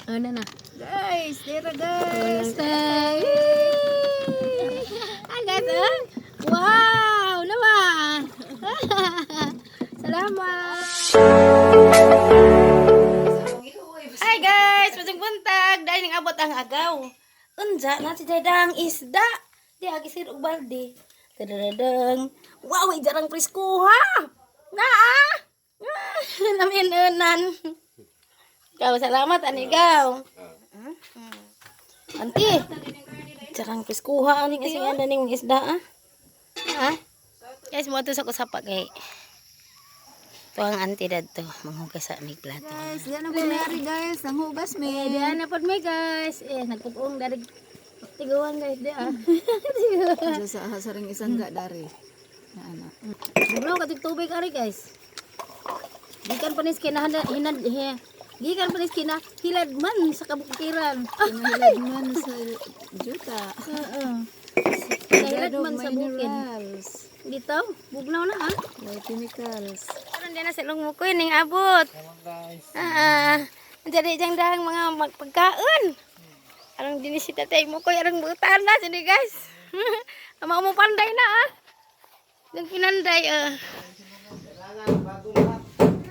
Ano na? Guys, tira guys. Hi guys, ah. Wow, naman. Salamat. Hi guys, masing buntag. Dahil ning abot ang agaw. Unja na si Dadang isda. Di agi sir og balde. Tadadadang. Wow, ijarang preskuha. Naa. Ah, Laminunan. Ikaw, salamat anigaw. Anti. Jarang preskuha aning asing anda ning isda ah. Ha? Guys, mo sa kusapa kay. Ito ang anti dadto, manghugas sa mig plato. Guys, yan ang kumari guys. Ang hugas me. Eh, diyan na pod mi guys. Eh, nagpupuong dari tiguan guys di ah. Diyan sa saring isang ga dari. Na ana. Bugnaw katig tubig ari guys. Gikan pa nis kinahanda hinad he. Gikan pa nis kina hilad man sa kabukiran. Kinahilad man sa juta. Oo. Kinahilad man sa bukid. Minerals. Dito, bugnaw na ah. May chemicals. Karon din na sa ilong mukoy ning abot. Ah, jadi jang dahang mga magpagkaon. Arang din si tatay mo koy arang butan na sini guys. Ama mo panday na ah. Nang pinanday ah.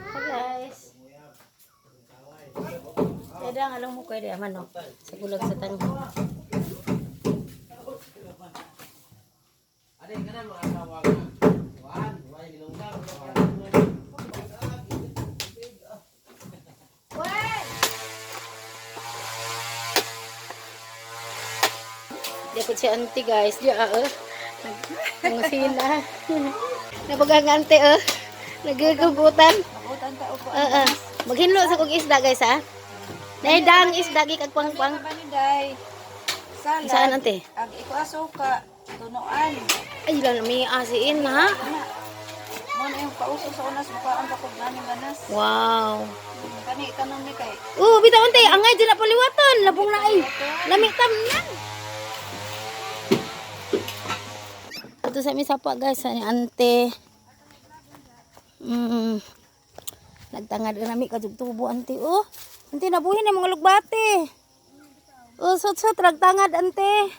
Hi guys. Kaya ang along mo koy di aman no. Sa gulag sa tangho. Di ako si auntie guys. Di ah eh. Nangusina. Nabagang auntie eh. Nagagagutan. Mabutan ta upo. Oo. Maghinlo sa kog isda guys ha. Dahil dang isda gikag pang-pang. Ba ni day? Salad. Saan ante? Ag iko asuka. Tunuan. Ay lang may asiin ha. Ana. Mo na yung pauso sa unas bukaan pa kog nani manas. Wow. Kani kanon ni kay. Oh, bitaw ante, angay dyan na paliwatan. Labong na ay. Lami tamnan. Ito sa mi sapa guys, sa ni ante. Nagtangad na nami kadug tubo ante oh. Ante nabuhi na mga lugbate. Oh, sot-sot ragtangad ante.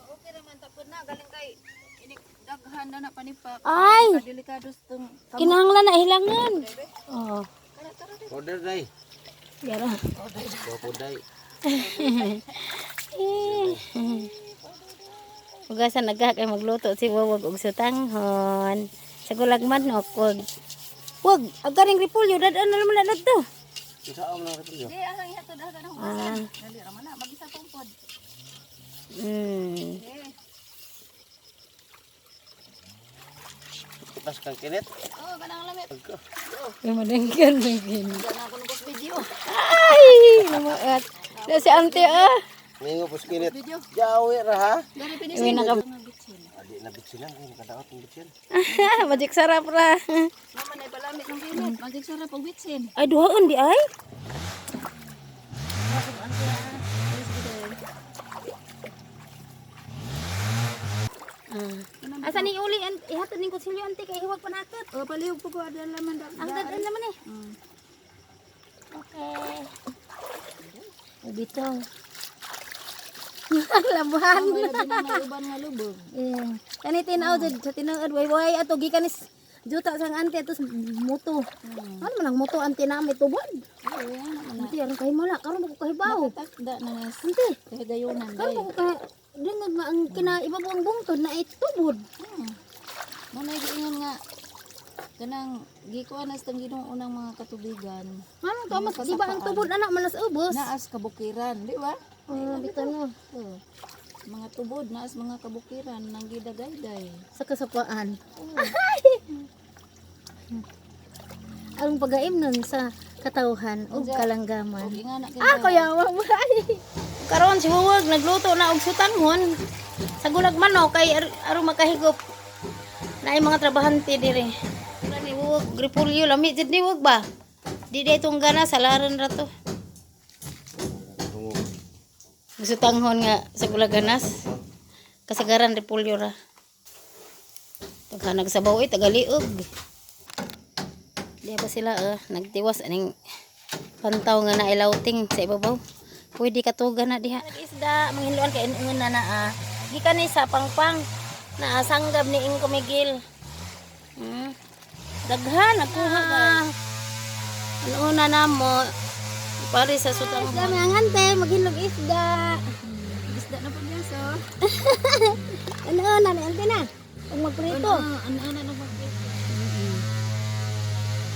Okay raman tapod na galing kay inig daghan na na panipak. Ay, Delikado tong kinahanglan na hilangan. Oh, Order day. yara. Wapo day. Eh. Hugasan nagka kay magluto si Wawag og sutanghon. Sa gulag manok wag. Wag, ang kaning repolyo dad-an na naman na dadto. Isa ang lang ito. Di ang ihatod ah kanang Ah. Dali ra man na mag-isa pong pod. Eh. Tas kang kinet. Oh, kanang lamit. Pagka. Lumadanggan lagi. Diyan ako nung video. Ay, namaat. Na si ante ah. Mingo pos kinet. Jawi ra ha. Dari pinis. Uwi na ka. Adi na bitsinan kay nakadaot ng bitsin. Magic sarap ra. Mama na palamit ng kinit. Magic sarap og bitsin. Ay duhaon di ay. Ah. Asa ni uli ihatod ning kutsilyo ante kay hiwag panakot. Oh, palihog po ko adala man da. Ang dad-an naman eh. Okay. Ubitaw. Labuhan. May labi na may uban nga lubog. Eh, kani tinaw jud sa tinuod way way ato gikan is juta sang ante ato sa muto. Ano man ang muto ante na may tubod. Oo, yan naman na. Ante aron kay mala karon ko kahibaw. Takda na nas. Ante Kahigayunan karon day. ko kay dingag nga ang kinaibabaw ang bungtod na ay tubod. Mo na giingon nga kanang gikuan nas tang Ginoo unang mga katubigan. Ano to mas di ba ang tubod anak malas ubos? Naas kabukiran, di ba? Oh, bitaw no. Oh. Mga tubod naas mga kabukiran nang gidagayday. Sa kasapaan. Ang pagaim nun sa katawhan ug kalanggaman. Og ingana kay Ah, kuya, wag mo ay. Karon si Huwag nagluto na og sutanghon. Sa gulag manok kay aron makahigop. Naay mga trabahante dire. Ni Huwag repolyo lami jud ni Huwag ba? Di di itong gana salaran ra to. Sutanghon nga sa gulaganas. Kasagaran repolyo ra. Pagka nagsabaw ay tagaliog. Di ba sila nagtiwas aning Pantaw nga na ilauting sa ibabaw. Pwede katuga na diha. Isda, manghinluan kay ingon na naa. Gikan ni sa pangpang. Naa sanggab ni ing kumigil. Daghan nakuha ka. Ano na namo? Pare sa sutang. Isda mga ante, maghinlog isda. Isda na po niya so. Ano na ni ante na? Ug magprito. Ano ano ano magprito.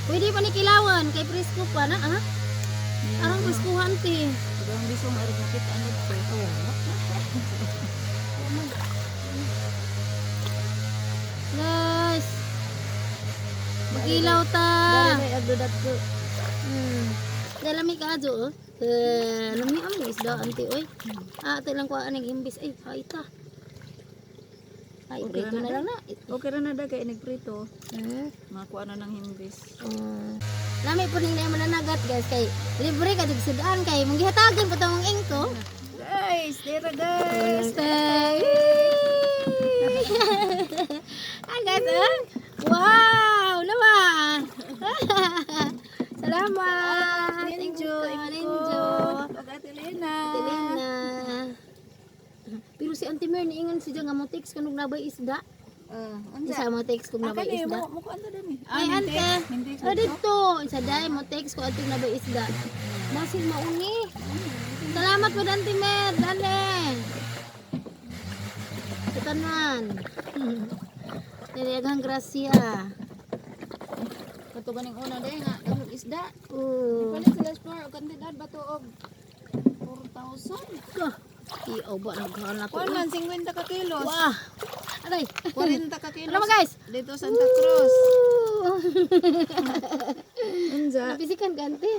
Pwede pa ni kilawan kay presko pa na ah. Arang preskuhan te. Ang bisong arog makita ano to. Guys. Magilaw ta. Dari may agdudat ko. Dalami ka adyo oh. Eh, lami ang isda ante oy. Ah, ate lang kuhaan ng imbis ay, ay ta. Ay, Okay prito ra na na lang na. Okay ra na da kay nagprito. Makuha na ng himbis. Lami po ning na mananagat guys kay libre ka jud sudan kay manggihatagan pa tong ingko. Guys, dira guys. Hi guys, ah. Wow, naman. Salamat. Ninjo, Ninjo. Pag Ate Lena. Ate Lena. Pero si Auntie Mer niingon siya nga mo text kung nabay isda. Unsa? Isa mo text kung Ah, nabay kani isda. mo mo kuan ta dani. Ay, ante. Hindi. Oh, dito. Isa day mo text ko ating nabay isda. Basin mauni. Salamat po Auntie Mer. Dale. Sa tanan. Daliagang grasya. Kato ganing una day nga daghang isda. Oo. Palit sila spar og kantidad bato og 4,000. Ka. Iyaw ba naghanap ko? Kuan man 50 ka kilos. Wah. Aray. 40 ka kilos. Ano ba guys? Dito Santa Cruz. Ooh. Unsa? Napisikan ka, ante.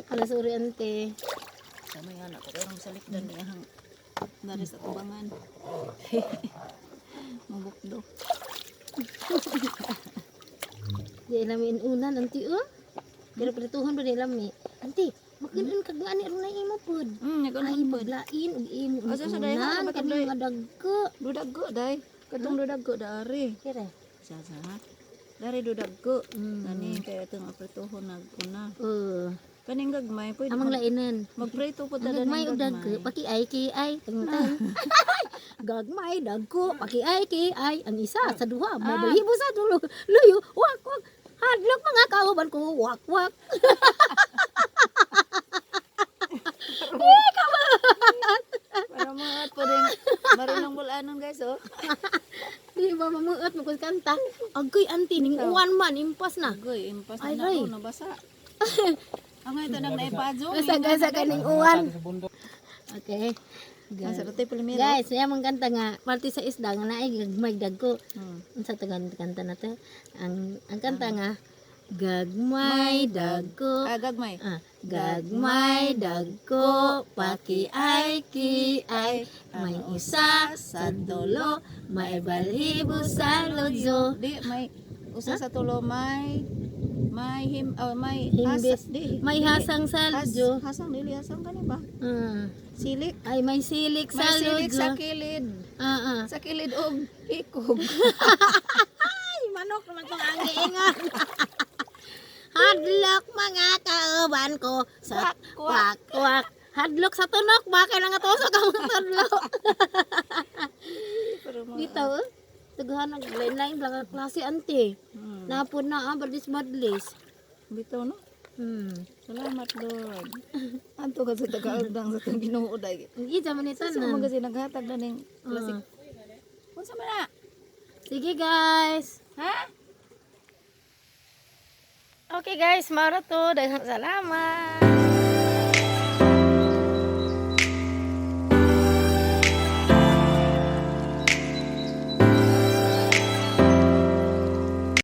Ala, sorry, ante. Sama nga na ko pero masalikdan niya hang dari sa tubangan. Mabukdo. Di lami inunan, ante, oh. Pero prituhon ba di lami? Ante, makinon ka nga ni aron imo pod. Nag Ay, maglain og imo Asa sa day, unan ha? kani nga dagko. Dudaggo day. Katong dudaggo dari. Kire. Sa sa ha. Dari dudaggo. Kani kay atong aprituhon naguna. Kaning gagmay pwede Amang lainan. magprito po ta Ang gagmay og dagko, paki ay ki ay tangtang. Gagmay dagko, paki ay ki ay ang isa sa duha, may balahibo sa tulo. Luyo, wak wak. Hadlok mga kauban ko, wak wak. Para mga po din marunong bulanon guys oh. Di ba mamuot mo kung kanta? Agoy anti ning uwan man impas na. Agoy, impas Ay, na Ray. na ako, nabasa. Ang ito nang naipadyo. Gasa-gasa ka ning uwan. Okay. Nasa rotay primero. Guys, may among kanta nga parte sa isda nga naay gagmay dagko. Unsa to kanta na to? Ang kanta nga gagmay dagko. Ah, gagmay. Ah, gagmay dagko paki ay ki ay may usa sa dulo may balhibo sa lodyo. Di may usa sa tulo may may him oh, may Himbis. di, May hasang sa has, lodyo. hasang dili hasang kani ba? Ah. Silik. Ay may silik sa May silik lodyo. sa kilid. Ah, ah. Sa kilid og ikog. Ay, manok naman itong ang giingon. Hadlok mga kauban ko sa Kwak, kwak. kwak kwak. Hadlok sa tunok ba kay nga tusok ang mga tudlo. Pero mga Bitaw eh. Taghan nag line-line lang ang klase ante. Napod na ah, badlis badlis. Bitaw no. Salamat Lord. Anto ka sa tagaagdang sa tong Ginoo day. Ang ija man ni Sa tanan. mga kasi naghatag na ning klasik. Unsa man na? Sige guys. Ha? Okay guys, mara to. Daghang salamat.